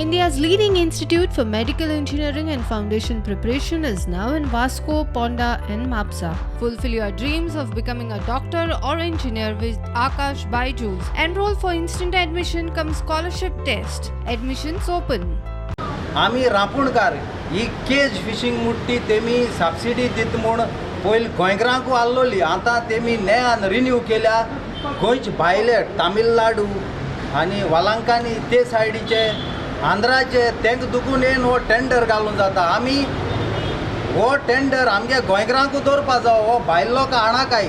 India's leading institute for medical engineering and foundation preparation is now in Vasco, Ponda, and Mapsa. Fulfill your dreams of becoming a doctor or engineer with Akash Byju's. Enroll for instant admission cum scholarship test. Admissions open. आमी रांपोणकार ही cage fishing म्हणटा ती तेमी subsidy दिता म्हूण पयलीं गोंयकारांकू आहलोली. आतां तेमी नेयान renew केल्या. गोंयचे भायले तामिळनाडू आनी वालांकानी ते सायडीचे, आंध्राचे, तेंका दुखून येवन हो टेंडर घालून जाता. आमी हो टेंडर आमगे गोंयकारांकू दवरपा जावो, हो भायले लोकां हाणाकाय.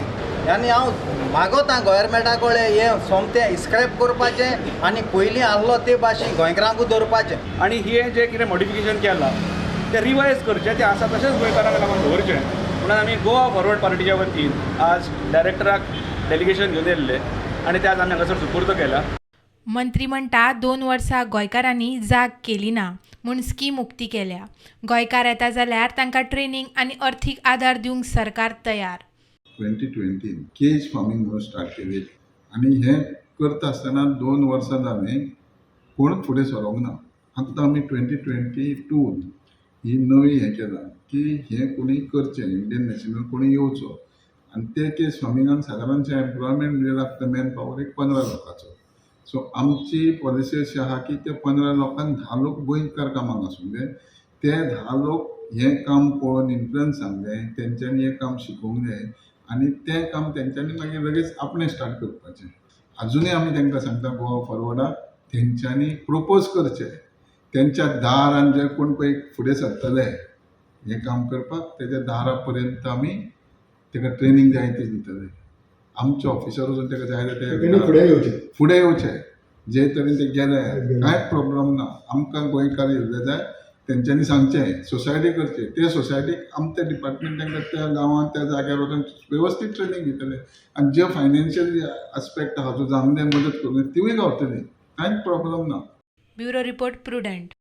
आनी हांव मागोता गोवोरमेंटा कडेन हें सोमतें स्क्रॅप करपाचें आनी पयलीं आहलो ते भाशेन गोंयकारांकू दवरपाचें. आनी हें जें कितें मॉडिफिकेशन केलां तें रिवायज करचें, तें आसा तशेंच गोंयकारांक लागून दवरचें म्हणून आमी गोवा फॉरवर्ड पार्टीच्या वतीन आज डायरेक्टराक डेलिगेशन घेवन येयल्ले आनी ते आज आमी हांगासर सुपूर्द केला. मंत्री म्हणटा, 2 वर्सां गोंयकारांनी जाग केली ना म्हूण स्कीम उक्ती केल्या. गोंयकार येता जाल्यार तांकां ट्रेनींग आनी अर्थीक आदार दिवंक सरकार तयार. 2020 केज फार्मींग म्हणून स्टार्ट केली आनी हें करता आसतना 2 वर्सां जालीं, कोणूच फुडें सरोंक ना. आतां आमी 2022 ही नवी हें केलां की हें कोणी करचें, इंडियन नॅशनल कोणी येवचो आनी ते केज फार्मिंगान सादारणशें एम्प्लॉयमेंट म्हणजे लागता मॅन पावर एक 15 लोकांचो. सो आमची पॉलिसी अशी आहा की ते 15 लोकांक 10 लोक गोंयकार कामाक आसूंक जाय. ते 10 लोक हें काम पळोवन इन्फ्लुयन्स जावंक जाय, तेंच्यांनी हें काम शिकोवंक जाय आनी तें काम तेंच्यांनी मागीर लगेच आपणें स्टार्ट करपाचें. आजुनूय आमी तांकां सांगता, गोवा फॉरवर्डाक तेंच्यांनी प्रपोज करचें. तेंच्या दारान जे कोण पळय फुडें सरतले हें काम करपाक, तेज्या दारा पर्यंत आमी ताका ट्रेनींग जाय ती दितले. आमचे ऑफिसर वचून ताका जाय ते तेणी फुडें येवचें. फुडें येवचें. जे तरेन ते गेले, कांयच प्रॉब्लम ना. आमकां गोंयकार येयल्ले जाय. तेंच्यांनी सांगचें, सोसायटी करची, ते सोसायटीक आमचे डिपार्टमेंट तांकां त्या गांवांत त्या जाग्यार वचून वेवस्थीत ट्रेनींग दितले आनी जे फायनान्शियल आस्पेक्ट आहा, जो जावंक जाय मदत करूंक जाय, तिवूय गावतली. कांयच प्रॉब्लम ना. Bureau report, prudent.